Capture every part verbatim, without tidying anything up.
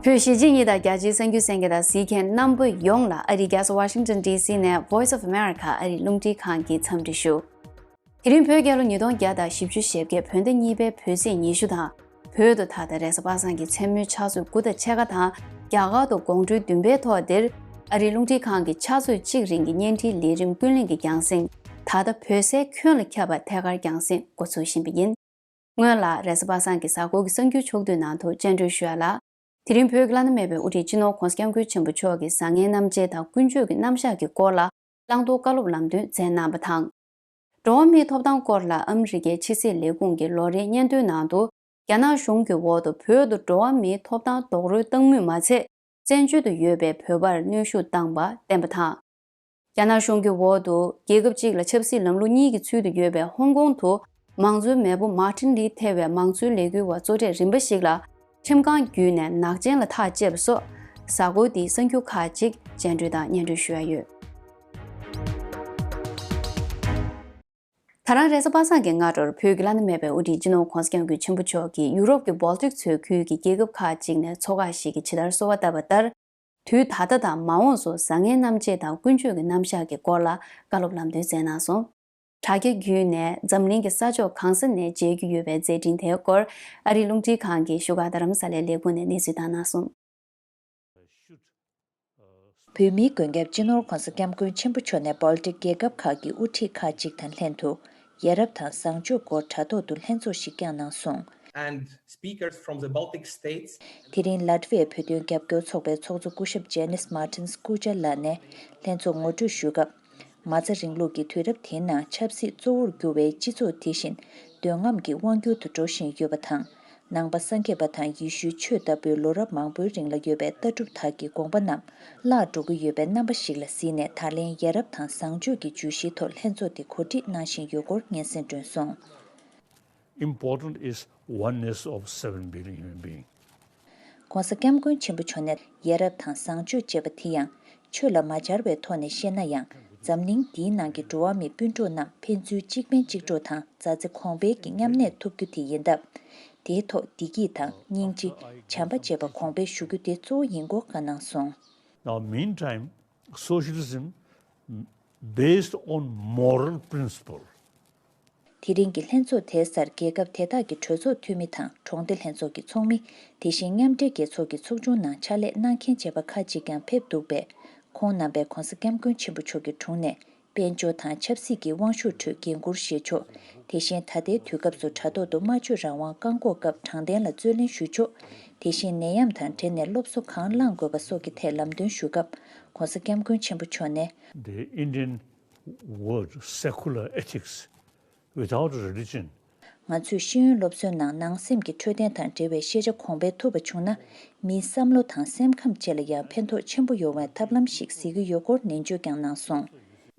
བོད་གཞིས་བྱེས་གཉིས་དང་རྒྱ་ཆེའི་གསར་འགྱུར་གསན་མཁན་དང་གཟིགས་མཁན་རྣམ་པ་ཡོངས་ལ་ཨ་རིའི་རྒྱལ་ས་ཝ་ཤིང་ཊོན་ཌི་སི་ནས་Voice of America ཨ་རིའི་རླུང་འཕྲིན་ཁང་གིས་འཚམས་འདྲི་ཞུ། དེ་རིང་བོད་རྒྱལ་ལོ་ཉིས་སྟོང་བརྒྱ་དང་བཞི་བཅུ་ཞེ་བརྒྱད་བོད་ཟླ་གཉིས་པའི་བོད་ཚེས་ཉི་ཤུ་དང་། བོད་དུ་ད་ལྟ་རེས་གཟའ་པ་སངས་ཀྱི་མཚན་མོའི་ཕྱག་ཚོད་དགུ་དང་ཕྱེད་ཀ་དང་རྒྱ་གར་དུ་དགོང་དྲོའི་བདུན་པའི་ཐོག་འདིར་ཨ་རིའི་རླུང་འཕྲིན་ཁང་གི་ཕྱག་ཚོད་གཅིག་རིང་གི་བརྙན་འཕྲིན་ལས་རིམ་ཀུན་གླེང་གི་རྒྱང་སྲིང་ད་ལྟ་བོད་སའི་ཁྱོན་ལ་ཁྱབ་པ་ཐད་ཀར་རྒྱང་སྲིང་འགོ་ཚུགས་བཞིན་པ་ཡིན། སྔོན་ལ་རེས་གཟའ་པ་སངས་ཀྱི་གཟའ་འཁོར་གྱི་གསར་འགྱུར་ཕྱོགས་བསྡུས་ནང་དུ་བཅར་འདྲི་ཞུ་ཡ་ལ། དེ་རིང་བོད་ཀྱི་བླ་ན་མེད་པའི་དབུ་ཁྲིད་སྤྱི་ནོར་༧གོང་ས་༧སྐྱབས་མགོན་ཆེན་པོ་མཆོག་གི་བཟང་ངན་རྣམ་འབྱེད་དང་ཀུན་སྤྱོད་ཀྱི་རྣམ་གཞག་གི་སྐོར་ལ་བླང་དོར་བཀའ་སློབ་ལམ་སྟོན་མཛད་གནང་བ་དང་། འགྲོ་བ་མིའི་ཐོབ་ཐང་སྐོར་ལ་ཨ་མི་རི་ཀའི་ཕྱི་སྲིད་ལས་ཁུངས་ཀྱི་ལོ་རེའི་སྙན་ཐོའི་ནང་དུ། རྒྱ་ནག་གཞུང་གི་འོག་ཏུ་བོད་དུ་འགྲོ་བ་མིའི་ཐོབ་ཐང་རྡོག་རོལ་བཏང་མུས་མ་ཚད། བཙན་བྱོལ་དུ་ཡོད་པའི་བོད་པར་གནོན་ཤུགས་བཏང་པ་བསྟན་པ་དང་། རྒྱ་ནག་གཞུང་གི་འོག་ཏུ་རྒྱལ་ཁབ་གཅིག་ལ་ཆབ་སྲིད་ལམ་ལུགས་གཉིས་ཀྱི་ཚུལ་དུ་ཡོད་པའི་ཧོང་ཀོང་དུ། མང་གཙོའི་མེས་པོ་མཱ་ཊིན་ལི་ཐེ་བའི་མང་གཙོའི་ལས་འགུལ་བ་གཙོ་གྲས་རིམ་པ་ཞིག་ལ། ཁྲིམས་ཁང་བརྒྱུད་ནས་ནག་ཅན་ལ་ཐག་བཅད་པ་སོགས། གཟའ་འཁོར་འདིའི་གསར་འགྱུར་ཁག་ཅིག་བཅར་འདྲི་དང་སྙན་སྒྲོན་ཞུ་ཡ་ཡོད། ད་རང་རེས་གཟའ་པ་སངས་ཀྱི་སྔ་དྲོར་བོད་ཀྱི་བླ་ན་མེད་པའི་དབུ་ཁྲིད་སྤྱི་ནོར་༧གོང་ས་༧སྐྱབས་མགོན་ཆེན་པོ་མཆོག་གིས་ཡུ་རོབ་ཀྱི་བོལ་ཊིག་མཚོའི་ཁུལ་གྱི་རྒྱལ་ཁབ་ཁག་ཅིག་ནས་ཚོགས་ཁག་ཞིག་གིས་ཇི་ལྟར་གསོལ་བ་བཏབ་པ་ལྟར། དུས་ད་ལྟ་དང་མ་འོངས་སུ་བཟང་ངན་རྣམ་འབྱེད་དང་ཀུན་སྤྱོད་ཀྱི་རྣམ་གཞག་གི་སྐོར་ལ་བཀའ་སློབ་ལམ་སྟོན་མཛད་གནང་སོང་། དྲ་རྒྱ་བརྒྱུད་ནས་འཛམ་གླིང་གི་ས་ཕྱོགས་གང་ས་ནས་མཇལ་རྒྱུ་ཡོད་པའི་མཛད་འཕྲིན་དེའི་སྐོར་ཨ་རིའི་རླུང་འཕྲིན་ཁང་གིས་བཞུགས་སྒར་རྡ་རམ་ས་ལའི་ལས་ཁུངས་ནས་གནས་ཚུལ་བཏང་གནང་སོང་། བོད་མིའི་མགོན་སྐྱབས་སྤྱི་ནོར་༧གོང་ས་༧སྐྱབས་མགོན་ཆེན་པོ་མཆོག་ནས་བོལ་ཊིག་རྒྱལ་ཁབ་ཁག་གི་དབུ་ཁྲིད་ཁག་ཅིག་དང་ལྷན་དུ་ཡ་རབས་དང་བཟང་སྤྱོད་སྐོར་དྲ་ཐོག་ཏུ་ལྷན་ཚོགས་ཤིག་བསྐྱངས་གནང་སོང་། And speakers from the Baltic states དེ་རིང་ལ་ཊ་ཝི་ཡའི་བོད་དོན་རྒྱབ་སྐྱོར་ཚོགས་པའི་ཚོགས་གཙོ་སྐུ་ཞབས་ཇེ་ནིས་མཱ་ཊིན་སྐུ་ཇ་ལགས་ནས་ལྷན་ཚོགས་ངོ་སྤྲོད་ཞུ་སྐབས། མ་རྩ་རིང་ལུགས་ཀྱི་དུས་རབས་དེའི་ནང་ཆབ་སྲིད་གཙོ་བོར་གྱུར་བའི་སྤྱི་ཚོགས་དེ་བཞིན་འདོད་རྔམ་གྱི་དབང་སྒྱུར་དུ་འགྲོ་བཞིན་ཡོད་པ་དང་། ནང་པ་སངས་རྒྱས་པ་དང་ཡེ་ཤུའི་ཆོས་ལྟ་བུའི་ལོ་རབས་མང་པོའི་རིང་ལ་ཡོད་པའི་ལྟ་གྲུབ་དག་གི་དགོངས་པ་རྣམས་བརླག་འགྲོ་གི་ཡོད་པའི་རྣམ་པ་ཞིག་ལ་གཟིགས་ནས་ད་ལན་ཡ་རབས་དང་བཟང་སྤྱོད་ཀྱི་བརྗོད་གཞིའི་ཐོག་ལྷན་ཚོགས་དེ་གོ་སྒྲིག་གནང་བཞིན་ཡོད་སྐོར་སྙན་སེང་བསྐྲུན་སོང་། Important is oneness of seven billion human beings. ༸གོང་ས་༸སྐྱབས་མགོན་ཆེན་པོ་མཆོག་ནས་ཡ་རབས་དང་བཟང་སྤྱོད་ཅེས་པ་དེ་ཡང་ཆོས་ལ་མ་སྦྱར་བའི་ཐོག་ནས་བཤད་ན་ཡང་འཛམ་གླིང་འདིའི་ནང་གི་འགྲོ་བ་མི་སྤུན་གྲོགས་རྣམས་ཕན་ཚུན་གཅིག་ཕན་གཅིག་གྲོགས་དང་མཛའ་བརྩེ་གོང་འཕེལ་གྱི་མཉམ་གནས་ཐུབ་རྒྱུ་དེ་ཡིན་སྟབས། དེའི་ཐོག་བདེ་སྐྱིད་དང་སྙིང་རྗེ། བྱམས་པ་བཅས་པ་གོང་འཕེལ་ཞུ་རྒྱུ་དེ་གཙོ་བོ་ཡིན་སྐོར་བཀའ་གནང་སོང་། Now, meantime, socialism based on moral principle དེ་རིང་གི་ལྷན་ཚོགས་དེའི་སར་རྒྱལ་ཁབ་དེ་དག་གི་གྲོས་ཚོགས་འཐུས་མི་དང་གྲོང་སྡེ་ལྷན་ཚོགས་ཀྱི་ཚོགས་མི། དེ་བཞིན་མཉམ་འབྲེལ་རྒྱལ་ཚོགས་ཀྱི་ཚོགས་ཆུང་ནང་ཕྱག་ལས་གནང་མཁན་བཅས་པ་ཁག་ཅིག་ཀྱང་ཕེབས་འདུག་པས། ཁོང་རྣམ་པས་༸གོང་ས་༸སྐྱབས་མགོན་ཆེན་པོ་མཆོག་གི་དྲུང་ནས་དཔལ་འབྱོར་དང་ཆབ་སྲིད་ཀྱི་དབང་ཤུགས་ཁྲོད་འགན་འཁུར་བཞེས་ཕྱོགས། དེ་བཞིན་ད་ལྟའི་དུས་སྐབས་སུ་དྲ་ཐོག་ཏུ་སྨྲ་བརྗོད་རང་དབང་བཀག་འགོག་སྐབས་དྲང་བདེན་ལ་རྩོད་ལེན་ཞུ་ཕྱོགས། དེ་བཞིན་ནད་ཡམས་དང་འབྲེལ་ནས་སློབ་གསོ་གང་བླང་དགོས་པ་སོགས་ཀྱི་ཐད་ལམ་སྟོན་ཞུ་སྐབས་༸གོང་ས་༸སྐྱབས་མགོན་ཆེན་པོ་མཆོག་ནས། The Indian word secular ethics without religion ང་ཚོས་ཤེས་ཡོན་སློབ་གསོའི་ནང་ནང་སེམས་ཀྱི་འཕྲོད་བསྟེན་དང་འབྲེལ་བའི་ཤེས་བྱ་གོང་འཕེལ་ཐུབ་པ་བྱུང་ན། མིའི་བསམ་བློ་དང་སེམས་ཁམས་བཅས་ལ་ཡང་ཕན་ཐོགས་ཆེན་པོ་ཡོང་བའི་ཐབས་ལམ་ཞིག་གཟིགས་ཀྱི་ཡོད་སྐོར་ནན་བརྗོད་ཀྱང་གནང་སོང་།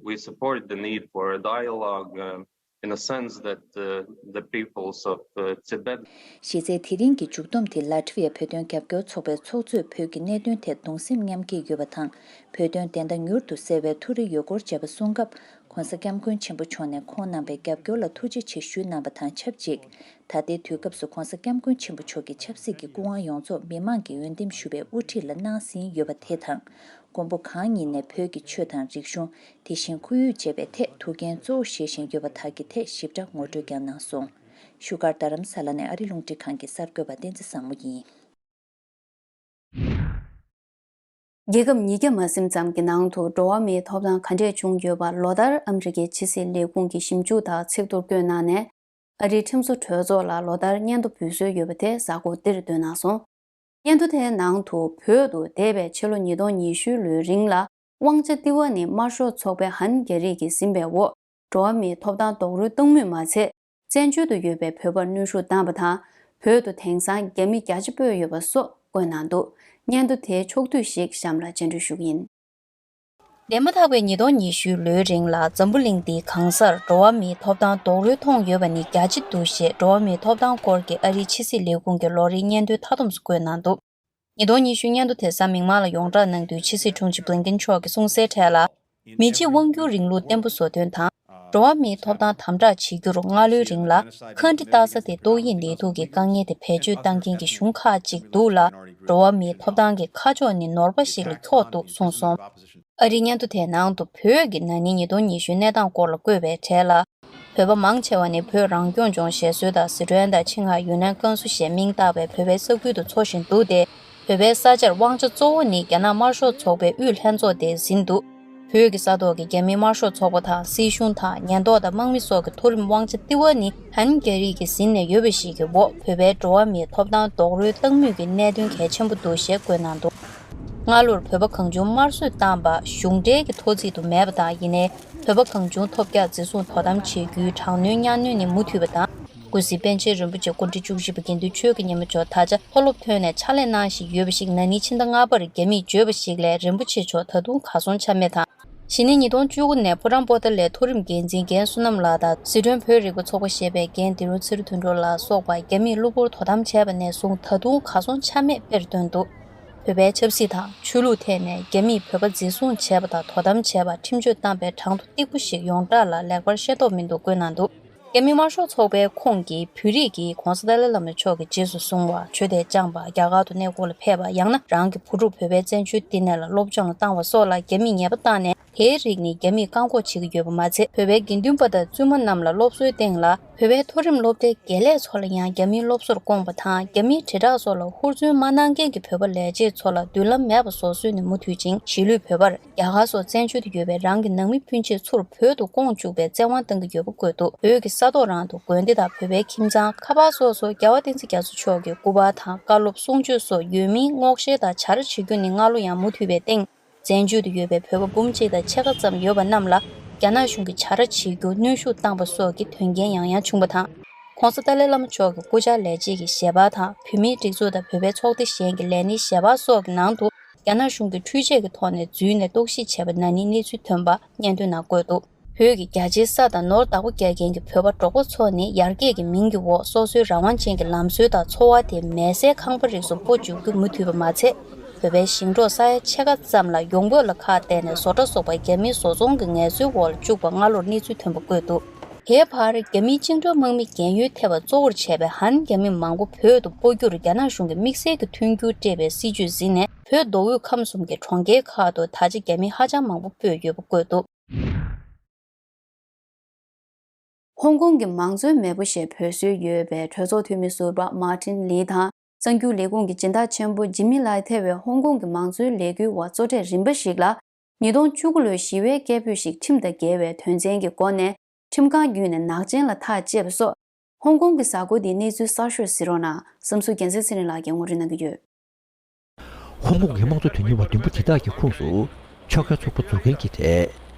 We support the need for a dialogue uh, in a sense that uh, the peoples of uh, Tibet གཞི་རྩའི་དེ་རིང་གི་མཇུག་བསྡོམས་དེ་ལ་ཊ་ཝི་ཡའི་བོད་དོན་རྒྱབ་སྐྱོར་ཚོགས་པའི་ཚོགས་གཙོས་བོད་ཀྱི་གནད་དོན་ཐད་གདུང་སེམས་མཉམ་སྐྱེད་ཡོད་པ་དང་། བོད་དོན་བདེན་མཐའ་མྱུར་དུ་གསལ་བའི་ཐུགས་རེ་ཡོད་སྐོར་བཅས་པ་གསུངས་སྐབས། ༸གོང་ས་༸སྐྱབས་མགོན་ཆེན་པོ་མཆོག་ནས་ཁོང་རྣམ་པའི་རྒྱབ་སྐྱོར་ལ་ཐུགས་རྗེ་ཆེ་ཞུས་གནང་བ་དང་ཆབས་ཅིག་ད་ལྟའི་དུས་སྐབས་སུ་༸གོང་ས་༸སྐྱབས་མགོན་ཆེན་པོ་མཆོག་གི་ཆབ་སྲིད་ཀྱི་སྐུ་དབང་ཡོངས་རྫོགས་མི་མང་གིས་འོས་འདེམས་ཞུ་བའི་དབུ་ཁྲིད་ལ་གནང་ཟིན་ཡོད་པ་དེ་དང་། མགོན་པོ་གང་ཉིད་ནས་བོད་ཀྱི་ཆོས་དང་རིག་གཞུང་། དེ་བཞིན་ཁོར་ཡུག་བཅས་པའི་ཐད་ཐུགས་འགན་གཙོ་བོ་བཞེས་བཞིན་ཡོད་པ་དག་གི་ཐད་ཞིབ་ཕྲ་ངོ་སྤྲོད་ཀྱང་གནང་སོང་། བཞུགས་སྒར་རྡ་རམ་ས་ལ་ནས་ཨ་རི་རླུང་འཕྲིན་ཁང་གི་གསར་འགོད་པ་བསྟན་འཛིན་བཟང་མོ་ཡིན། རྒྱལ་ཁབ་ཉིས་བརྒྱ་མ་ཟིན་ཙམ་གྱི་ནང་དུ་འགྲོ་བ་མིའི་ཐོབ་ཐང་ག་འདྲས་བྱུང་ཡོད་པ་ལོ་ལྟར་ཨ་མི་རི་ཀའི་ཕྱི་སྲིད་ལས་ཁུངས་ཀྱི་ཞིབ་འཇུག་དག་ཚིག་ཐོར་བཀོད་གནང་ནས། ཨ་རིའི་ཁྲིམས་བཟོ་གྲོས་ཚོགས་ལ་ལོ་ལྟར་སྙན་ཐོ་འབུལ་སྲོལ་ཡོད་པ་དེ་གཟའ་འཁོར་འདིར་བཏོན་གནང་སོང་། སྙན་ཐོ་དེའི་ནང་དུ་བོད་དུ་འདས་པའི་ཕྱི་ལོ་ཉིས་སྟོང་ཉི་ཤུའི་ལོའི་རིང་ལ་དབང་ཆ་ཏི་ཝ་ནི་དམར་ཤོག་ཚོགས་པའི་ཧན་རྒྱ་རིགས་ཀྱིས་ཟིན་པའི་འོག་འགྲོ་བ་མིའི་ཐོབ་ཐང་རྡོག་རོལ་བཏང་མུས་མ་ཚད། བཙན་བྱོལ་དུ་ཡོད་པའི་བོད་པར་གནོན་ཤུགས་བཏང་བ་དང་། བོད་དུ་དེང་སང་རྒྱ་མི་བརྒྱ་ཆ་སྤོས་ཡོད་པ་སོགས་བཀོད་གནང་འདུག་སྙན་ཐོ་དེའི་ཕྱོགས་བསྡུས་ཤིག་གཤམ་ལ་སྤྱན་འབུལ་ཞུ་གི་ཡིན། འདས་མ་ཐག་པའི་ཉིས་སྟོང་ཉི་ཤུའི་ལོའི་རིང་ལ་འཛམ་བུ་གླིང་འདིའི་གང་སར་འགྲོ་བ་མིའི་ཐོབ་ཐང་རྡོག་རོལ་མཐོང་ཡོད་པ་ནི་རྒྱ་ཆེ་འདུག་ཞེས་འགྲོ་བ་མིའི་ཐོབ་ཐང་སྐོར་གྱི་ཨ་རིའི་ཕྱི་སྲིད་ལས་ཁུངས་ཀྱི་ལོ་རེའི་སྙན་ཐོའི་མཐའ་སྡོམ་སུ་བཀོད་གནང་འདུག་ཉིས་སྟོང་ཉི་ཤུའི་སྙན་ཐོ་དེ་གཟའ་མིག་དམར་ལ་ཡོངས་བསྒྲགས་གནང་དུས་ཕྱི་སྲིད་དྲུང་ཆེ་བྷི་ལིན་ཀེན་མཆོག་གིས་གསུངས་གསལ་གྲས་ལ། མི་གཅིག་དབང་སྒྱུར་རིང་ལུགས་བརྟན་པོ་བཟོ་དོན་དང་། འགྲོ་བ་མིའི་ཐོབ་ཐང་དམ་དྲག་བྱེད་རྒྱུར་སྔ་ལོའི་རིང་ལ་ཁ་འདྲི་ལྟ་ས་དེ་ཏོག་དབྱིབས་ནད་དུག་གི་དཀའ་ངལ་དེ་བེད་སྤྱོད་བཏང་མཁན་གྱི་གཞུང་ཁག་ཅིག་འདུག་ལ། འགྲོ་བ་མིའི་ཐོབ་ཐང་གི་ཁ་ཕྱོགས་ནི་ནོར་བ་ཞིག་ལ་འཁྱོག་འདུག་གསུངས་སོང་། ཨ་རིའི་སྙན་ཐོ་དེའི་ནང་དུ་བོད་ཀྱི་ན་ནིང་ཉིས་སྟོང་ཉི་ཤུའི་གནས་སྟངས་སྐོར་ལ་བཀོད་པའི་གྲས་ལ། བོད་པ་མང་ཆེ་བ་ནི་བོད་རང་སྐྱོང་ལྗོངས་ཞེས་བཟོས་དང་སི་ཁྲོན་དང་ཆིང་ཧའེ་ཡུན་ནན་ཀན་སུའུ་ཞེས་མིང་བཏགས་པའི་བོད་པའི་ས་ཁུལ་དུ་འཚོ་བཞིན་འདུག་སྟེ། བོད་པའི་ས་ཆར་དབང་ཆ་གཙོ་བོ་ནི་རྒྱ་ནག་དམར་ཤོག་ཚོགས་པའི་དབུས་ལྷན་ཚོགས་དེས་ཟིན་འདུག་བོད་ཀྱི་ས་ཐོག་གི་རྒྱ་མིའི་དམར་ཤོག་ཚོགས་པ་དང་སྲིད་གཞུང་དང་ཉེན་རྟོག་དང་དམག་མི་སོགས་ཀྱི་མཐོ་རིམ་དབང་ཆ་ལྟེ་བ་ནི་ཧན་རྒྱ་རིགས་ཀྱིས་ཟིན་ནས་ཡོད་པ་ཞིག་གི་འོག་བོད་པའི་འགྲོ་བ་མིའི་ཐོབ་ཐང་རྡོག་རོལ་བཏང་མུས་ཀྱི་གནད་དོན་གལ་ཆེན་པོ་འདུག་ཞེས་བཀོད་གནང་འདུག་སྔ་ལོར་བོད་པ་གང་བྱུང་དམར་གསོད་བཏང་པ་གཞུང་འབྲེལ་གྱི་ཐོ་ཚིག་ཏུ་མེད་པ་དང་། ཡིན་ནའི་བོད་པ་གང་བྱུང་ཐོབ་རྒྱག་འཛིན་བཟུང་དོ་དམ་བྱེད་རྒྱུའི་དྲག་གནོན་གཉའ་གནོན་ནི་མུ་མཐུད་པ་དང་། ཀུན་གཟིགས་པཎ་ཆེན་རིན་པོ་ཆེ་སྐུ་ཕྲེང་བཅུ་བཞི་པ་དགེ་འདུན་ཆོས་ཀྱི་ཉི་མ་མཆོག་ད་ཆ་མཐོ་སློབ་ཐོན་ནས་ཕྱག་ལས་གནང་བཞིན་ཡོད་པ་ཞིག་ན་ནིང་ཕྱི་ཟླ་ལྔ་པར་རྒྱ་མིས་བརྗོད་པ་ཞིག་ལས་རིན་པོ་ཆེ་མཆོག་ད་དུང་གར་སོང་ཆ་མེད་དང་། གཞེས་ནིང་ཉིས་སྟོང་བཅུ་དགུ་ནས་ཕོ་བྲང་པོ་ཏཱ་ལའི་མཐོ་རིམ་འགན་འཛིན་རྒན་བསོད་ནམས་ལགས་དང་། སི་ཁྲོན་བོད་རིག་པ་ཚོགས་པ་ཞེས་པའི་རྒན་ལྡེ་རུ་ཚེ་རིང་དོན་གྲུབ་ལ་སོགས་པ་རྒྱ་མིས་གློ་བུར་དོ་དམ་བྱས་པ་ནས་བཟུང་ད་དུང་གར་སོང་ཆ་མེད་དཔེར་བཏོན་འདུག་བོད་པའི་ཆབ་སྲིད་དང་ཆོས་ལུགས་ཐད་ནས་རྒྱ་མིས་བོད་པ་འཛིན་བཟུང་བྱས་པ་དང་དོ་དམ་བྱས་པ་ཁྲིམས་གཅོད་བཏང་པའི་གྲངས་ཐོ་ཏིག་པོ་ཞིག་ཡོངས་གྲགས་ལ་ལེགས་པར་ཤེས་རྟོགས་མི་འདུག་བཀོད་གནང་འདུག་རྒྱ་མི་དམར་ཤོག་ཚོགས་པའི་ཁོངས་ཀྱི་བོད་རིགས་ཀྱིས་༧གོང་ས་ཏཱ་ལའི་བླ་མ་མཆོག་གི་རྗེས་སུ་བཟུང་བ། ཆོས་དད་བཅངས་པ། རྒྱ་གར་དུ་གནས་སྐོར་ལ་ཕེབས་པ། ཡང་ན་རང་གི་བུ་ཕྲུག་བོད་པའི་བཙན་བྱོལ་འདི་ནས་ལ་སློབ་སྦྱོང་ལ་བཏང་བ་སོགས་ལ་རྒྱ་མིས་ཉེས་པ་བཏང་ནས། དེའི་རིགས་ནི་རྒྱ་མིས་བཀག་འགོག་བྱེད་ཀྱི་ཡོད་པ་མ་ཚད། བོད་པའི་དགེ་འདུན་པ་དང་བཙུན་མ་རྣམས་ལ་སློབ་གསོའི་སྟེང་ལ། བོད་པའི་མཐོ་རིམ་སློབ་གྲྭའི་དགེ་ལས་ཚོ་ལ་ཡང་རྒྱ་མིའི་སློབ་གསོར་བསྐོངས་པ་དང་། རྒྱ་མིའི་དྲིལ་བསྒྲགས་སོགས་ལ་ཧུར་བརྩོན་མ་གནང་མཁན་གྱི་བོད་པ་ལས་བྱེད་ཚོ་ལ་མདུན་ལམ་མེད་པ་བཟོ་སྲོལ་ནི་མུ་མཐུད་ཅིང་། གཞིས་ལུས་བོད་པར་རྒྱ་གར་སོགས་བཙན་བྱོལ་དུ་ཡོད་པའི་རང་གི་ནང་མི་སྤུན་མཆེད་ཚུར་བོད་དུ་བསྐོངས་བཅུག་པའི་བཙན་དབང་བཏང་གི་ཡོད་པ་བཀོད་འདུག་བོད་ཀྱི་ས་ཐོག་རང་དུ་དགོན་སྡེ་དང་བོད་པའི་ཁྱིམ་ཚང་། ཁ་པར་སོགས་སུ་རྒྱལ་བ་བསྟན་འཛིན་རྒྱ་མཚོ་མཆོག་གི་སྐུ་པར་དང་བཀའ་སློབ་གསུང་ཆོས་སོགས་ཡོད་མིན་སྔོག་བཤེར་དང་བྱ་ར་བྱེད་རྒྱུ་ནི་སྔ་ལོ་ཡང་མུ་མཐུད་པའི་སྟེང་། བཙན་བྱོལ་དུ་ཡོད་པའི་བོད་པ་འབུམ་གཅིག་དང་ཕྱེད་ཀ་ཙམ་ཡོད་པ་རྣམས་ལ་རྒྱ་ནག་གཞུང་གིས་བྱ་ར་བྱེད་རྒྱུ་གནོན་ཤུགས་བཏང་པ་སོགས་ཀྱི་དོན་རྐྱེན་ཡང་ཡང་བྱུང་བ་དང་། ྋགོང་ས་ཏཱ་ལའི་བླ་མ་མཆོག་གི་སྐུ་བཅར་ལས་བྱེད་ཀྱི་ཞལ་པར་དང་། བོད་མིའི་སྒྲིག་འཛུགས་དང་བོད་པའི་ཚོགས་སྡེ་གཞན་གྱི་ལས་སྣེའི་ཞལ་པར་སོགས་ཀྱི་ནང་དུ། རྒྱ་ནག་གཞུང་གིས་འཕྲུལ་ཆས་ཀྱི་ཐོག་ནས་འཛུལ་ནས་གཏོར་བཤིག་བྱས་པ་ན་ནིང་གནས་ཚུལ་ཐོན་པ་སྙན་ཐོའི་ནང་བཀོད་འདུག་བོད་ཀྱི་རྒྱ་ཆེའི་ས་དང་ནོར་བདག་པོ་རྒྱག་མཁན་གྱི་བོད་པ་འབྲོག་པ་ཚོ་ནི་ཡར་རྒྱས་ཀྱི་མིང་གི་འོག་སོ་སོའི་རང་དབང་ཅན་གྱི་ལམ་སྲོལ་དང་འཚོ་བ་དེ་མལ་སའི་ཁང་པ་རིགས་སུ་སྤོ་བཅུག་རྒྱུ་མུ་མཐུད་པ་མ་ཚད། བོད་པའི་ཞིང་འབྲོག་ས་ཡ་ཕྱེད་ཀ་ཙམ་ལ་ཡོང་འབབ་ལ་ཁག་གཏད་ནས་བཟོ་གྲྭ་སོགས་པ་རྒྱ་མིའི་བཟོ་ཚོང་གི་ངལ་རྩོལ་འོག་ལ་བཅུག་པ་སྔ་ལོར་གནས་ཚུལ་ཐོན་པ་བཀོད་འདུག་དེའི་བར་རྒྱ་མིའི་བཅིངས་འགྲོལ་དམག་མི་རྒན་ཡོལ་ཐེབས་པ་གཙོ་བོར་བྱས་པའི་ཧན་རྒྱ་མི་མང་པོ་བོད་དུ་སྤོ་རྒྱུར་རྒྱ་ནག་གཞུང་གིས་དམིགས་བསལ་གྱི་མཐུན་འགྱུར་སྤྲད་པའི་སྲིད་ཇུས་འཛིན་ནས། བོད་མདོ་དབུས་ཁམས་གསུམ་གྱི་གྲོང་ཁྱེར་ཁག་ཏུ་ད་ཆ་རྒྱ་མི་ཧ་ཅང་མང་པོ་སྤོས་ཡོད་པ་བཀོད་འདུག་ཧོང་ཀོང་གི་མང་གཙོའི་མེས་པོ་ཞེས་འབོད་སྲོལ་ཡོད་པའི་གྲོས་ཚོགས་འཐུས་མི་ཟུར་པ་མཱ་ཏིན་ལི་དང་། གསར་འགྱུར་ལས་ཁུངས་ཀྱི་སྦྱིན་བདག་ཆེན་པོ་ཇི་མི་ལའི་ཐེ་བའི་ཧོང་ཀོང་གི་མང་གཙོའི་ལས་འགུལ་བ་གཙོ་གྲས་རིམ་པ་ཞིག་ལ། ཉིས་སྟོང་བཅུ་དགུ་ལོའི་ཞི་བའི་སྐད་འབོད་ཞིག་ཁྲིམས་དང་འགལ་བའི་དོན་ཚན་གྱི་སྒོ་ནས་ཁྲིམས་ཁང་བརྒྱུད་ནས་ནག་ཅན་ལ་ཐག་བཅད་པ་སོགས། ཧོང་ཀོང་གི་གཟའ་འཁོར་འདིའི་གནས་ཚུལ་གསར་ཤོས་གཟིགས་རོགས་གནང་། བསམ་ཚུལ་རྒྱལ་མཚན་ཚེ་རིང་ལགས་ཀྱིས་ངོ་སྤྲོད་གནང་གི་ཡོད། ཧོང་ཀོང་གི་དམངས་གཙོ་དོན་གཉེར་བ་བདུན་པོ་དེ་དག་གི་ཁོངས་སུ་ཕྱོགས་འགལ་ཚོགས་པ་འཛུགས་མཁན་གྱི་གྲས།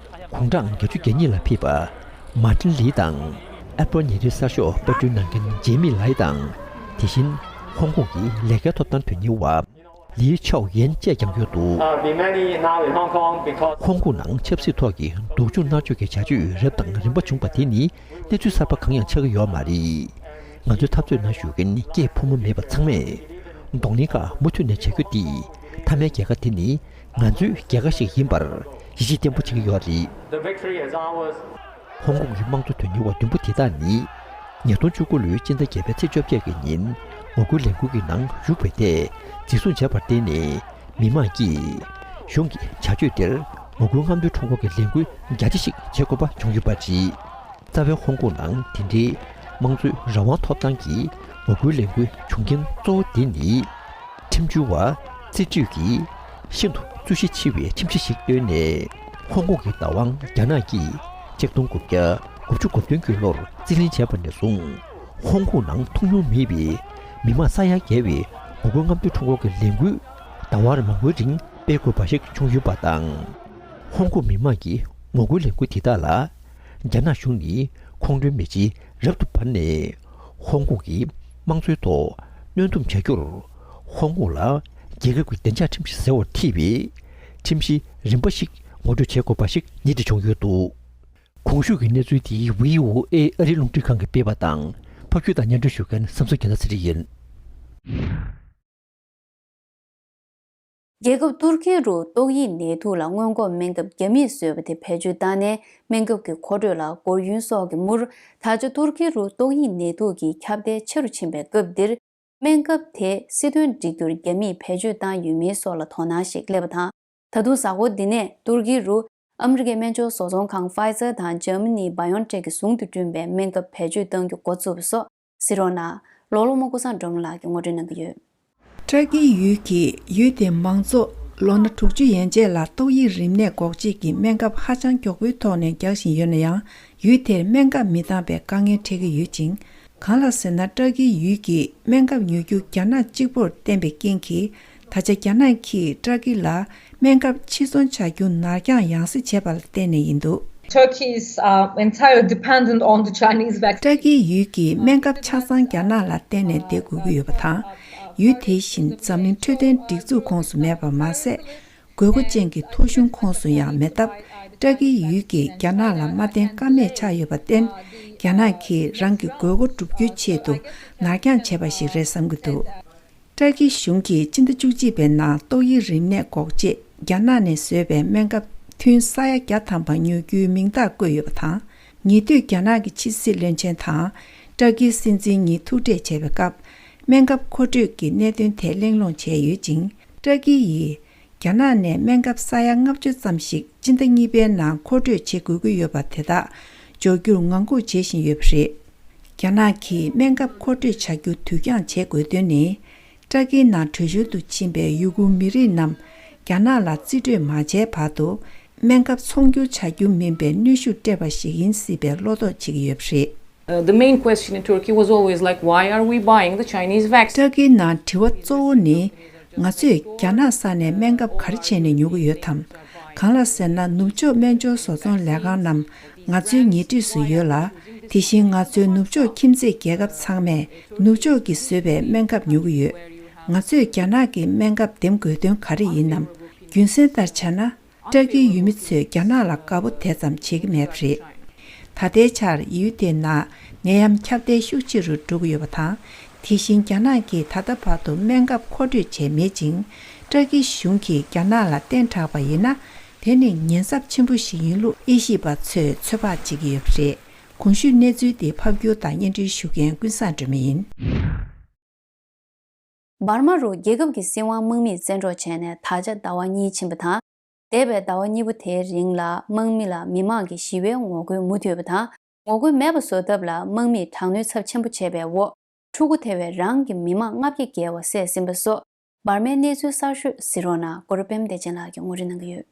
དགུང་གྲངས་བརྒྱད་ཅུ་གྱ་གཉིས་ལ་ཕེབས་པ་མཱ་ཏིན་ལི་དང་། ཨེ་པོ་ཉིན་རེའི་གསར་ཤོག་པར་སྐྲུན་གནང་མཁན་ཇེ་མི་ལའི་དང་། དེ་བཞིན་ཧོང་ཀོང་གི་ལས་ཀའི་ཐོབ་ཐང་དོན་གཉེར་བ་ལི་ཆའོ་ཡན་བཅས་ཀྱང་ཡོད་འདུག Uh, be many now in Hong Kong because ཧོང་ཀོང་ནང་ཆབ་སྲིད་ཐོག་གི་སྡུག་སྦྱོང་མནར་གཅོད་ཀྱི་བྱ་སྤྱོད་རབ་དང་རིམ་པ་བྱུང་བ་དེ་ནི་གནས་ཚུལ་གསར་པ་གང་ཡང་ཆགས་ཀྱི་ཡོད་མ་རེད། ང་ཚོའི་འཐབ་རྩོད་ནང་ཞུགས་མཁན་སྐྱེས་ཕོ་མོ་མེད་པ་ཚང་མས་གདོང་ལེན་ཁག་མུ་མཐུད་ནས་བྱ་རྒྱུ་འདི་མཐའ་མའི་རྒྱལ་ཁ་དེ་ནི་ང་ཚོའི་རྒྱལ་ཁ་ཞིག་ཡིན་པར་ཡིད་ཆེས་བརྟན་པོ་བྱེད་ཀྱི་ཡོད་རེད། The victory is ours. ཧོང་ཀོང་གི་དམངས་གཙོ་དོན་གཉེར་བ་བདུན་པོ་དེ་དག་ནི་ཉིས་སྟོང་བཅུ་དགུ་ལོའི་སྤྱི་ཟླ་བརྒྱད་པའི་ཚེས་བཅོ་བརྒྱད་ཀྱི་ཉིན་ངོ་རྒོལ་ལས་འགུལ་གྱི་ནང་ཞུགས་པའི་ཐད་འཛིན་བཟུང་བྱས་པར་བརྟེན་ནས། མི་མང་གིས་གཞུང་གི་བྱ་སྤྱོད་དེར་ངོ་རྒོལ་རྔམ་སྟོན་ཁྲོམ་སྐོར་གྱི་ལས་འགུལ་རྒྱ་ཆེ་ཞིག་བྱེད་དགོས་པ་བྱུང་ཡོད་པ་རེད། རྩ་བའི་ཧོང་ཀོང་ནང་དེ་འདྲའི་དམངས་གཙོའི་རང་དབང་ཐོབ་ཐང་གི་ངོ་རྒོལ་ལས་འགུལ་བྱུང་རྐྱེན་གཙོ་བོ་དེ་ནི། ཁྲིམས་བྱོལ་བ་སྲིད་གྲོས་ཀྱིས་ཤིན་ཏུ་རྩོད་གཞི་ཆེ་བའི་ཁྲིམས་གཞི་ཞིག་བཏོན་ནས། ཧོང་ཀོང་གི་བདག་དབང་རྒྱ་ནག་གིས་ཆིག་སྟོང་དགུ་བརྒྱ་དགུ་བཅུ་གོ་བདུན་གྱི་ལོར་རྩིས་ལེན་བྱས་པ་ནས་བཟུང་ཧོང་ཀོང་ནང་མཐོང་མྱོང་མེད་པའི་མི་མང་ས་ཡ་བརྒལ་བའི་ངོ་རྒོལ་རྔམ་སྟོན་ཁྲོམ་སྐོར་གྱི་ལས་འགུལ་ཟླ་བ་མང་པོའི་རིང་སྤེལ་དགོས་པ་ཞིག་བྱུང་ཡོད་པ་དང་། ཧོང་ཀོང་མི་མང་གི་ངོ་རྒོལ་ལས་འགུལ་དེ་དག་ལ་རྒྱ་ནག་གཞུང་ནས་ཁོང་ཁྲོའི་མེ་ལྕེ་རབ་ཏུ་འབར་ནས། ཧོང་ཀོང་གི་དམངས་གཙོའི་ཐོག་གནོན་སྡོམ་བྱ་རྒྱུར། ཧོང་ཀོང་ལ་རྒྱལ་ཁབ་ཀྱི་བདེ་འཇགས་ཁྲིམས་གཞི་ཟེར་བ་འཐད་པའི་ཁྲིམས་གཞི་རིམ་པ་ཞིག་ངོ་སྤྲོད་བྱེད་དགོས་པ་ཞིག་ཉིན་དེ་བྱུང་ཡོད་འདུག་གོང་ཞུས་ཀྱི་གནས་ཚུལ་དེ་བྷི་ཨོ་ཨེ་ཨ་རིའི་རླུང་འཕྲིན་ཁང་གིས་སྤེལ་བ་དང་། ཕབ་སྒྱུར་དང་སྙན་སྒྲོན་ཞུ་མཁན་བསམ་གཟིགས་རྒྱལ་མཚན་ཚེ་རིང་ཡིན། རྒྱལ་ཁབ་ཏུར་ཀི་རུ་ཏོག་དབྱིབས་ནད་དུག་ལ་སྔོན་འགོག་སྨན་ཁབ་བརྒྱ་མེད་བཟོས་པ་དེ་བེད་སྤྱོད་བཏང་ནས། སྨན་ཁབ་ཀྱི་མཁོ་སྤྲོད་ལ་སྒོར་ཡུན་སོགས་ཀྱི་མུར། ད་ཆ་ཏུར་ཀི་རུ་ཏོག་དབྱིབས་ནད་དུག་གི་ཁྱབ་གདལ་ཆེ་རུ་ཕྱིན་པའི་སྐབས་འདིར། སྨན་ཁབ་དེ་སྲིད་དོན་སྒྲིག་སྦྱོར་རྒྱ་མིས་བེད་སྤྱོད་བཏང་ཡོད་མིན་སོགས་ལ་དོ་སྣང་ཞིག་སླེབས་པ་དང་། ད་དུང་གཟའ་འཁོར་འདི་ནས་ཏུར་ཀི་རུ་ཨ་མི་རི་ཀའི་སྨན་བཅོས་བཟོ་ཚོང་ཁང་Pfizer་དང་Germany BioNTech་གིས་ཟུང་དུ་བསྐྲུན་པའི་སྨན་ཁབ་བེད་སྤྱོད་གཏང་རྒྱུ་འགོ་བཙུགས་པ་སོགས་གཟིགས་རོགས་གནང་། ལོ་ལོ་མོ་ཀུ་སང་སྒྲོལ་མ་ལགས་ཀྱིས་ངོ་སྤྲོད་གནང་གི་ཡོད། ཏྲ་ཀིའི་ཡུལ་གྱིས་ཡུལ་དེའི་མང་ཚོགས་ལོ་ན་དྲུག་ཅུ་ཡན་ཆད་ལ་ཏོག་དབྱིབས་རིམས་ནད་འགོག་བྱེད་ཀྱི་སྨན་ཁབ་ཧ་ཅང་མགྱོགས་པོའི་ཐོག་ནས་རྒྱག་བཞིན་ཡོད་ན་ཡང་། ཡུལ་དེར་སྨན་ཁབ་མི་འདང་བའི་དཀའ་ངལ་འཕྲད་ཀྱི་ཡོད་ཅིང་། གང་ལ་ཟེར་ན། ཏྲ་ཀིའི་ཡུལ་གྱིས་སྨན་ཁབ་ཉོ་རྒྱུ་རྒྱ་ནག་གཅིག་པུར་བརྟེན་པའི་རྐྱེན་གྱིས། ད་ཆ་རྒྱ་ནག་གིས་ཏྲ་ཀི་ལ་སྨན་ཁབ་ཕྱིར་ཚོང་བྱ་རྒྱུ་ནར་འགྱངས་ཡང་སེ་བྱས་པ་ལ་བརྟེན་ནས་ཡིན་འདུག Turkey is uh, entire dependent on the Chinese vaccine. ཏྲ་ཀིའི་ཡུལ་གྱིས་སྨན་ཁབ་ཆ་ཚང་རྒྱ་ནག་ལ་བརྟེན་ནས་བསྡད་དགོས་ཀྱི་ཡོད་པ་དང་། ཡུལ་དེ་བཞིན་འཛམ་གླིང་འཕྲོད་བསྟེན་སྒྲིག་འཛུགས་ཁོངས་སུ་མེད་པ་མ་ཟད། དགོས་མཁོ་ཅན་གྱི་ཐོ་གཞུང་ཁོངས་སུ་ཡང་མེད་སྟབས། ཏྲ་ཀིའི་ཡུལ་གྱིས་རྒྱ་ནག་ལ་མ་བརྟེན་ཀ་མེད་ཆགས་ཡོད་པར་བརྟེན། རྒྱ་ནག་གིས་རང་གི་དགོས་མཁོ་བསྒྲུབ་རྒྱུའི་ཆེད་དུ་ནར་འགྱངས་བྱས་པ་ཞིག་རེད་བསམ་གྱི་འདུག་ཏྲ་ཀི་གཞུང་གིས་སྤྱི་ཟླ་བཅུ་གཅིག་པའི་ནང་ཏོག་དབྱིབས་རིམས་ནད་འགོག་ཆེད་རྒྱ་ནག་ནས་བཟོས་པའི་སྨན་ཁབ་ཐུན་ས་ཡ་བརྒྱ་ཐམ་པ་ཉོ་རྒྱུའི་མིང་རྟགས་བཀོད་ཡོད་པ་དང་། ཉེ་དུས་རྒྱ་ནག་གི་ཕྱི་སྲིད་བློན་ཆེན་དང་ཏྲ་ཀིའི་སྲིད་འཛིན་གཉིས་ཐུག་འཕྲད་བྱས་པའི་སྐབས། སྨན་ཁབ་མཁོ་སྤྲོད་ཀྱི་གནད་དོན་ཐད་གླེང་སློང་བྱས་ཡོད་ཅིང་། ཏྲ་ཀི་ཡིས་རྒྱ་ནག་ནས་སྨན་ཁབ་ས་ཡ་ལྔ་བཅུ་ཙམ་ཞིག་སྤྱི་ཟླ་གཉིས་པའི་ནང་མཁོ་སྤྲོད་བྱེད་དགོས་ཀྱི་ཡོད་པ་དེ་དག་འཇོག་རྒྱུར་ངང་སྒུག་བྱེད་བཞིན་ཡོད་པ་རེད། རྒྱ་ནག་གིས་སྨན་ཁབ་མཁོ་སྤྲོད་བྱ་རྒྱུ་དུས་འགྱངས་བྱེད་དགོས་དོན་ནི། ཏྲ་ཀིའི་ནང་བྲོས་བྱོལ་དུ་ཕྱིན་པའི་ཡུ་གུར་མི་རིགས་རྣམས་རྒྱ་ནག་ལ་རྩིས་སྤྲོད་མ་བྱས་བར་དུ། སྨན་ཁབ་ཚོང་སྒྱུར་བྱ་རྒྱུ་མིན་པའི་གནོན་ཤུགས་སྤྲད་པ་ཞིག་ཡིན་སྲིད་པའི་བློ་དོགས་བྱེད་ཀྱི་ཡོད་པ་རེད། Uh, the main question in Turkey was always like, why are we buying the Chinese vaccine? ཏྲ་ཀིའི་ནང་དྲི་བ་གཙོ་བོ་ནི། ང་ཚོས་རྒྱ་ནག་ས་ནས་སྨན་ཁབ་ག་རེ་བྱས་ནས་ཉོ་གི་ཡོད་དམ། གང་ལ་ཟེར་ན། ནུབ་ཕྱོགས་སྨན་སྦྱོར་བཟོ་ཚོང་ལས་ཁང་རྣམས་ང་ཚོའི་ཉེ་འཁྲིས་སུ་ཡོད་ལ། དེ་བཞིན་ང་ཚོའི་ནུབ་ཕྱོགས་ཁྱིམ་མཚེས་རྒྱལ་ཁབ་ཚང་མས་ནུབ་ཕྱོགས་ཀྱིས་བཟོས་པའི་སྨན་ཁབ་ཉོ་གི་ཡོད། ང་ཚོས་རྒྱ་ནག་གི་སྨན་ཁབ་འདེམས་དགོས་དོན་ག་རེ་ཡིན་ནམ། རྒྱུ་མཚན་ལྟར་བྱས་ན། ཏྲ་ཀིའི་ཡུལ་མི་ཚོས་རྒྱ་ནག་ལ་དགའ་པོ་དེ་ཙམ་བྱེད་ཀྱི་མེད་པ་རེད། ད་ལྟའི་ཆར་ཡུལ་དེའི་ནང་ནད་ཡམས་ཁྱབ་གདལ་ཤུགས་ཆེ་རུ་འགྲོ་གི་ཡོད་པ་དང་། དེ་བཞིན་རྒྱ་ནག་གིས་ད་ལྟ་བར་དུ་སྨན་ཁབ་མཁོ་སྤྲོད་བྱས་མེད་ཅིང་། ཏྲ་ཀི་གཞུང་གིས་རྒྱ་ནག་ལ་བརྟེན་དྲགས་པ་ཡིན་ན། དེ་ནི་ཉེན་ཚབས་ཆེན་པོ་ཞིག་ཡིན་ལུགས་དབྱེ་ཞིབ་པ་ཚོས་ཚོད་དཔག་བྱེད་ཀྱི་ཡོད་པ་རེད། གོང་ཞུས་གནས་ཚུལ་དེ་ཕབ་སྒྱུར་དང་སྙན་སྒྲོན་ཞུ་མཁན་ཀུན་བཟང་སྒྲོལ་མ་ཡིན། འབར་མ་རུ་རྒྱལ་ཁབ་ཀྱི་སྲིད་དབང་དམག་མིས་བཙན་འཕྲོག་བྱས་ནས་ད་ཆ་ཟླ་བ་གཉིས་ཕྱིན་པ་དང་། འདས་པའི་ཟླ་བ་གཉིས་པོ་དེའི་རིང་ལ་དམག་མི་ལ་མི་མང་གི་ཞི་བའི་ངོ་རྒོལ་མུ་མཐུད་པ་དང་། ངོ་རྒོལ་མེད་པ་བཟོ་ཐབས་ལ་དམག་མིས་དྲག་གནོན་ཚབས་ཆེན་པོ་བྱས་པའི་འོག་ཕྲུ་གུ་ཐེ་བའི་རང་གི་མི་མང་ལྔ་བརྒྱ་བརྒལ་བ་བསད་ཟིན་པ་སོགས། འབར་མའི་གནས་ཚུལ་གསར་ཤོས་གཟིགས་རོགས་གནང་། སྐོར་པེམ་བདེ་ཆེན་ལགས་ཀྱིས་ངོ་སྤྲོད་གནང་གི་ཡོད།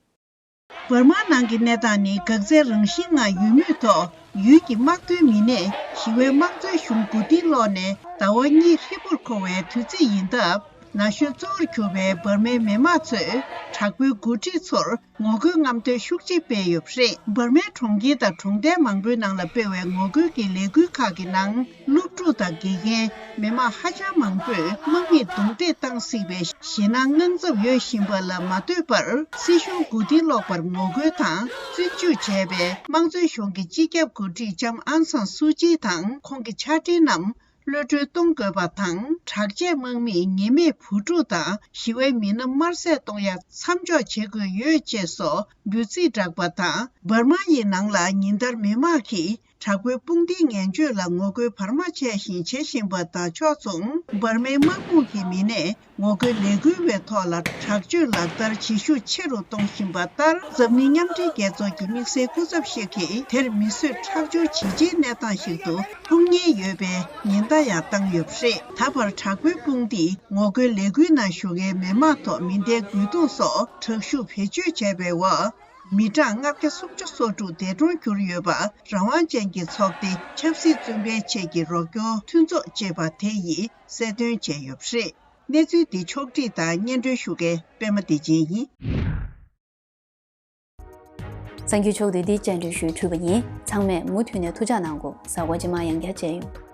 འབར་མ་ནང་གི་གནས་སྟངས་ནི་འགག་རྩའི་རང་བཞིན་ངང་ཡོད་མུས་ཐོག་ཡུལ་གྱི་དམག་དོན་མི་སྣས་ཞི་བའི་དམངས་གཙོའི་གཞུང་མགོ་རྟིང་སློག་ནས་ཟླ་བ་གཉིས་ཧྲིལ་པོར་འཁོར་བའི་དུས་ཚིགས་ཡིན་སྟབས། ན་གཞོན་གཙོ་བོར་གྱུར་པའི་འབར་མའི་མི་དམངས་ཚོས་དྲག་པོའི་འགོ་ཁྲིད་ཚོར་ངོ་རྒོལ་རྔམ་སྟོན་ཤུགས་ཆེ་སྤེལ་ཡོད་པ་རེད། འབར་མའི་གྲོང་ཁྱེར་དང་གྲོང་རྡལ་མང་པོའི་ནང་ལ་སྤེལ་བའི་ངོ་རྒོལ་གྱི་ལས་འགུལ་ཁག་གི་ནང་། སློབ་ཕྲུག་དང་དགེ་རྒན། མི་མང་ཧ་ཅང་མང་པོས་དམག་མིས་རྡུང་རྡེག་བཏང་སྲིད་པའི་ཞེད་སྣང་དངངས་འཚབ་ཡོད་བཞིན་པ་ལ་མ་ལྟོས་པར། སྲིད་གཞུང་མགོ་རྟིང་སློག་པར་ངོ་རྒོལ་དང་བཙོན་འཇུག་བྱས་པའི་དམངས་གཙོའི་གཞུང་གི་སྤྱི་ཁྱབ་འགོ་ཁྲིད་ལྕམ་ཨང་སང་སུའུ་ཅི་དང་ཁོང་གི་ཕྱག་སྦྲེལ་རྣམས་གློད་གྲོལ་གཏོང་དགོས་པ་དང་། དྲག་ཆས་དམག་མིས་ཉེས་མེད་བུ་ཕྲུག་དང་ཞི་བའི་མི་སྣ་དམར་བསད་གཏོང་ཡ་མཚམས་འཇོག་བྱེད་དགོས་ཡོད་ཅེས་སོགས་འབོད་ཚིག་བསྒྲགས་པ་དང་། འབར་མ་ཡི་ནང་ལ་ཉིན་ལྟར་མི་དམངས་ཀྱིས། དྲག་པོའི་དཔུང་སྡེའི་ངན་སྤྱོད་ལ་ངོ་རྒོལ་བར་མ་ཆད་བཞིན་བྱེད་བཞིན་པ་དང་ཕྱོགས་མཚུངས། འབར་མའི་དམག་དཔུང་གི་མི་སྣས་ངོ་རྒོལ་ལས་འགུལ་བའི་ཐོག་ལ་དྲག་སྤྱོད་ལག་བསྟར་བྱེད་ཤུགས་ཆེ་རུ་གཏོང་བཞིན་པ་ལྟར། འཛམ་གླིང་མཉམ་འབྲེལ་རྒྱལ་ཚོགས་ཀྱི་དམིགས་བསལ་སྐུ་ཚབ་ཞིག་གིས་དེར་མི་གསོད་ཁྲག་སྦྱོར་ཇི་ཆེའི་གནས་སྟངས་ཤིག་ཏུ་ལྷུང་ཉེན་ཡོད་པའི་ཉེན་བརྡ་ཡང་བཏང་ཡོད་པ་རེད། ད་བར་དྲག་པོའི་དཔུང་སྡེས་ངོ་རྒོལ་ལས་འགུལ་ནང་ཞུགས་མཁན་མི་མང་ཐོག་མེ་མདའི་རྒོལ་རྡུང་སོགས་དྲག་ཤུགས་བེད་སྤྱོད་བྱས་པའི་འོག་མི་གྲངས་ལྔ་བརྒྱ་སུམ་ཅུ་སོ་དྲུག་འདས་གྲོངས་གྱུར་ཡོད་པ། རང་དབང་ཅན་གྱི་ཚོགས་སྡེ་ཆབ་སྲིད་བཙོན་པའི་ཆེད་ཀྱི་རོགས་སྐྱོར་མཐུན་ཚོགས་ཅེས་པ་དེ་ཡིས་གསལ་སྟོན་བྱས་ཡོད་པ་རེད། གནས་ཚུལ་འདི་ཕྱོགས་བསྒྲིགས་དང་སྙན་སྒྲོན་ཞུ་མཁན་པད་མ་བདེ་ཆེན་ཡིན། གསར་འགྱུར་ཕྱོགས་བསྡུས་འདི་བཅར་འདྲི་ཞུས་གྲུབ་པ་ཡིན། ཚང་མས་མུ་མཐུད་ནས་ཐུགས་ཅག་གནང་དགོས། གཟའ་འཁོར་རྗེས་མ་ཡང་བསྐྱར་མཇལ་ཡོང་།